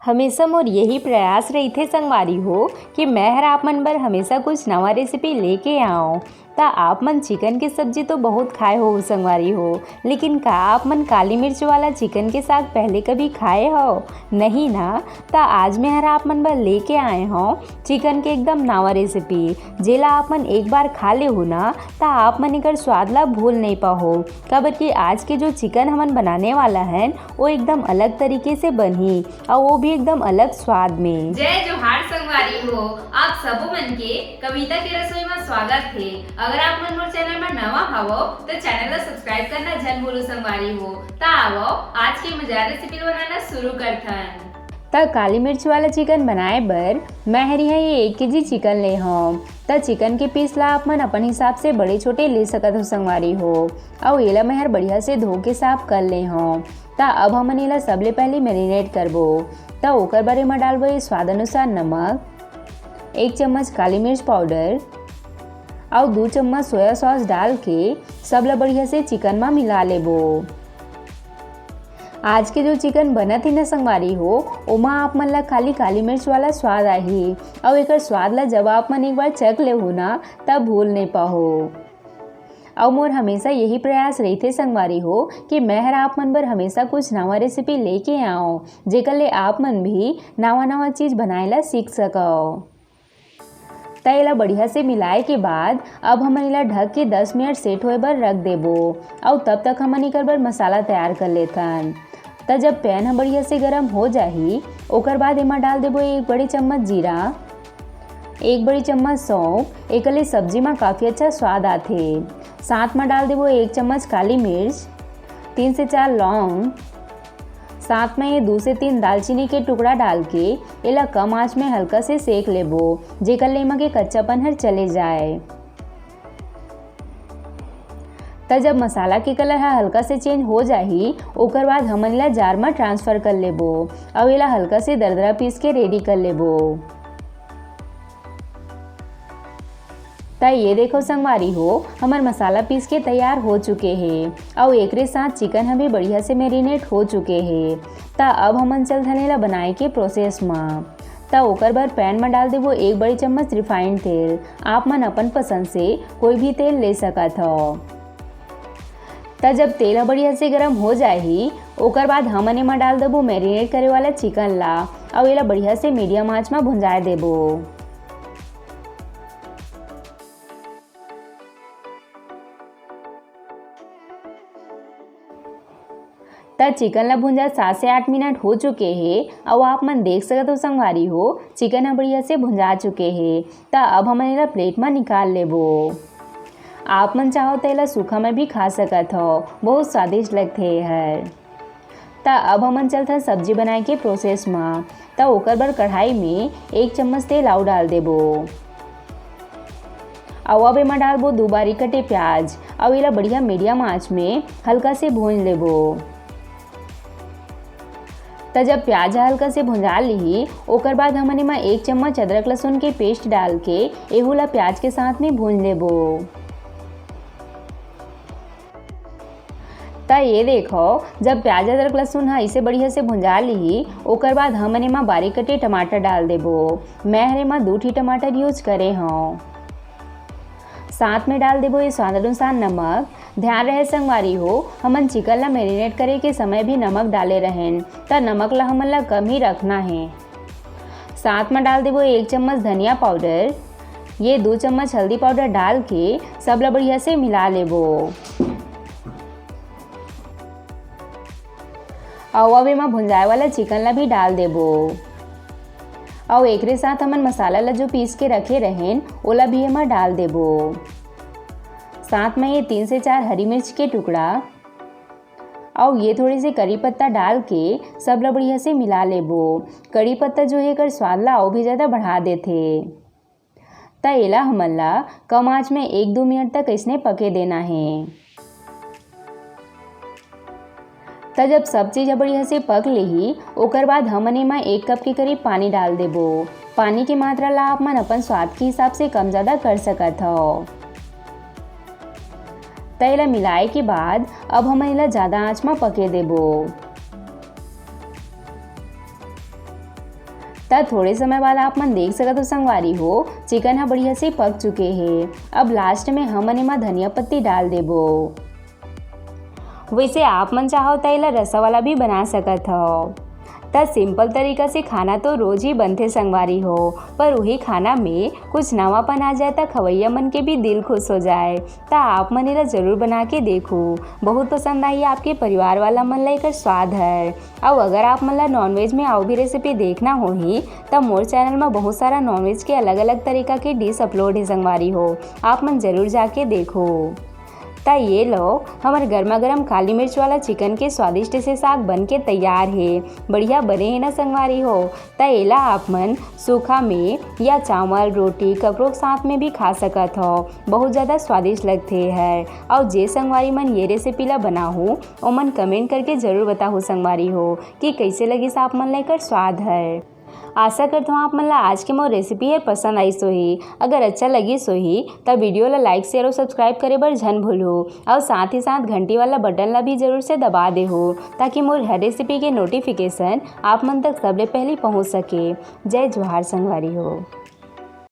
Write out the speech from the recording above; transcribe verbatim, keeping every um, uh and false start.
हमेशा मोर यही प्रयास रहिथे संगवारी हो कि मैं हर आप मन बर हमेशा कुछ नवा रेसिपी लेके आऊँ। त आप मन चिकन के सब्जी तो बहुत खाए हो संगवारी हो, लेकिन का आप मन काली मिर्च वाला चिकन के साग पहले कभी खाए हो? नहीं ना। त आज मैं हर आप मन बर लेके आए हौं चिकन के एकदम नवा रेसिपी, जेला आप मन एक बार खा लेहू ना, त आप मन एकर स्वाद ला भूल नहीं पाहो, काबर कि आज के जो चिकन हमन बनाने वाला हन, वो एकदम अलग तरीके से बनही, और वो भी एकदम अलग स्वाद में। जय जोहार संगवारी हो, आप सबो मन के कविता के रसोई में स्वागत हे। अगर आप मन मोर चैनल में नवा हवो, तो चैनल ला सब्सक्राइब करना झन भूलू संगवारी हो। त आवो, आज के मजेदार रेसिपी बनाना शुरू करथन। त काली मिर्च वाला चिकन बनाए बर मैं हर इहाँ ये एक केजी चिकन ले हौं। त चिकन के पीस ला आप मन अपन हिसाब से बड़े छोटे ले सकत हो संगवारी हो। अउ एला मैं हर बढ़िया से धो के साफ कर ले हौं। त अब हमन एला सबले पहले मैरिनेट करबो। त ओकर बर एमा डालबो ये स्वाद अनुसार नमक, एक चम्मच काली मिर्च पाउडर अउ दू चम्मच सोया सॉस डाल के सब ला बढ़िया से चिकन मा मिला लेबो। आज के जो चिकन बनत हे न संगवारी हो, ओमा आप मन ला खाली काली मिर्च वाला स्वाद आही, अउ एकर स्वाद ला जब आप मन एक बार चख लेहू ना, तब भूल नहीं पाहो। अउ मोर हमेशा यही प्रयास रहिथे संगवारी हो कि मैं हर आप मन बर हमेशा कुछ नवा रेसिपी लेके आऊँ, जेकर ले आप मन भी नवा नवा चीज बनाए ला सीख सकव। त एला बढ़िया से मिलाए के बाद अब हमन एला ढक के दस मिनट सेट होए बर रख देबो। अउ तब तक हमन एकर बर मसाला तैयार कर लेथन। त जब पैन ह बढ़िया से गरम हो जाही, ओकर बाद एमा डाल देबो एक बड़ी चम्मच जीरा, एक बड़ी चम्मच सौंफ। एकर ले सब्जी म काफ़ी अच्छा स्वाद आथे। साथ म डाल देबो एक चम्मच काली मिर्च, तीन से चार लौंग, साथ में ये दू से तीन दालचीनी के टुकड़ा डाल के एला कम आंच में हल्का से सेक लेबो, जेकर ले एमा के कच्चापन हर चले जाए। त जब मसाला के कलर ह हल्का से चेंज हो जाही, ओकर बाद हमन एला जार म ट्रांसफर कर लेबो अउ एला हल्का से दरदरा पीस के रेडी कर लेबो। त ये देखो संगवारी हो, हमर मसाला पीस के तैयार हो चुके हे अउ एकरे साथ चिकन ह भी बढ़िया से मैरिनेट हो चुके हे। त अब हमन चलथन एला बनाए के प्रोसेस म। त ओकर बर पैन म डाल देबो एक बड़ी चम्मच रिफाइंड तेल। आप मन अपन पसंद से कोई भी तेल ले सकत हव। त जब तेल ह बढ़िया से गरम हो जाही, ओकर बाद हमन एमा डाल देबो मैरिनेट करे वाला चिकन ला अउ एला बढ़िया से मीडियम आंच म भुंजाए देबो। त चिकन ला भुंजा सात से आठ मिनट हो चुके हे अउ आप मन देख सकत हो संगवारी हो, चिकन ह बढ़िया से भुंजा चुके हे। त अब हमन एला प्लेट म निकाल लेबो। आप मन चाहो त एला सूखा में भी खा सकत हो, बहुत स्वादिष्ट लगथे एहर। त अब हमन चलथन सब्जी बनाए के प्रोसेस म। त ओकर बर कढ़ाई में एक चम्मच तेल अउ डाल देबो। अउ अब एमा डालबो दू बारीक कटे प्याज, अउ एला बढ़िया मीडियम आंच में हल्का से भूंज लेबो। त जब प्याज ह हल्का से भुंजा लिही, ओकर बाद हमन एमा एक चम्मच अदरक लहसुन के पेस्ट डाल के एहू ला प्याज के साथ में भूंज लेबो। त ये देखो, जब प्याज, अदरक, लहसुन ह इसे बढ़िया से भुंजा लिही, ओकर बाद हमन एमा बारीक कटे टमाटर डाल देबो। मैं हर एमा दू ठी टमाटर यूज करे हौं। साथ में डाल देबो ये स्वाद अनुसार नमक। ध्यान रहे संगवारी हो, हमन चिकन ला मैरिनेट करे के समय भी नमक डाले रहेन, त नमक ला हमन ला कम ही रखना हे। साथ में डाल देबो एक चम्मच धनिया पाउडर, ये दो चम्मच हल्दी पाउडर डाल के सब ला बढ़िया से मिला लेबो। अउ अब एमा भुंजाए वाला चिकन ला भी डाल देबो। अउ एकरे साथ हमन मसाला ला जो पीस के रखे रहेन, ओला भी एमा डाल देबो। साथ में ये तीन से चार हरी मिर्च के टुकड़ा, अउ ये थोड़े से करी पत्ता डाल के सब ला बढ़िया से मिला लेबो। करी पत्ता जो हे, एकर स्वाद ला अउ भी ज्यादा बढ़ा देथे। त एला हमन ला कम आंच में एक दो मिनट तक अइसने पके देना हे। त जब सब चीज ह बढ़िया से पक लेही, ओकर बाद हमन एमा एक कप के करीब पानी डाल देबो। पानी के मात्रा ला आप मन अपन स्वाद के हिसाब से कम ज्यादा कर सकत हव। त एला मिलाए के बाद अब हमन एला ज्यादा आंच म पके देबो। त थोड़े समय बाद आप मन देख सकत हो संगवारी हो, चिकन ह बढ़िया से पक चुके हे। अब लास्ट में हमन एमा धनिया पत्ती डाल देबो। वैसे आप मन चाहो त एला रसा वाला भी बना सकत हो। त सिंपल तरीका से खाना तो रोज ही बनथे संगवारी हो, पर उही खाना में कुछ नवापन आ जाए त खवैया मन के भी दिल खुश हो जाए। त आप मन एला जरूर बना के देखो, बहुत पसंद आही आपके परिवार वाला मन ला एकर स्वाद है। अउ अगर आप मन ला नॉनवेज में अउ भी रेसिपी देखना होही त मोर चैनल में बहुत सारा नॉनवेज के अलग अलग तरीका के डिश अपलोड है संगवारी हो, आप मन जरूर जाके देखो। त ये लो, हमर गर्मा गर्म काली मिर्च वाला चिकन के स्वादिष्ट से साग बन के तैयार हे। बढ़िया बने हे ना संगवारी हो? त एला आप मन सूखा में या चावल, रोटी, कपड़ों के साथ में भी खा सकत हो। बहुत ज़्यादा स्वादिष्ट लगथे है। अउ जे संगवारी मन ये रेसिपी ला बनाहू, ओमन कमेंट करके जरूर बताहू संगवारी हो कि कैसे लगिस आप मन ला एकर स्वाद है। आशा करत हूँ आप मन ला आज के मोर रेसिपी हर पसंद आइस होही। अगर अच्छा लगिस होही त वीडियो ला लाइक, शेयर और सब्सक्राइब करे बर झन भूलहू, और साथ ही साथ घंटी वाला बटन ला भी जरूर से दबा देहू, ताकि मोर हर रेसिपी के नोटिफिकेशन आप मन तक सबले पहले पहुँच सके। जय जोहार संगवारी हो।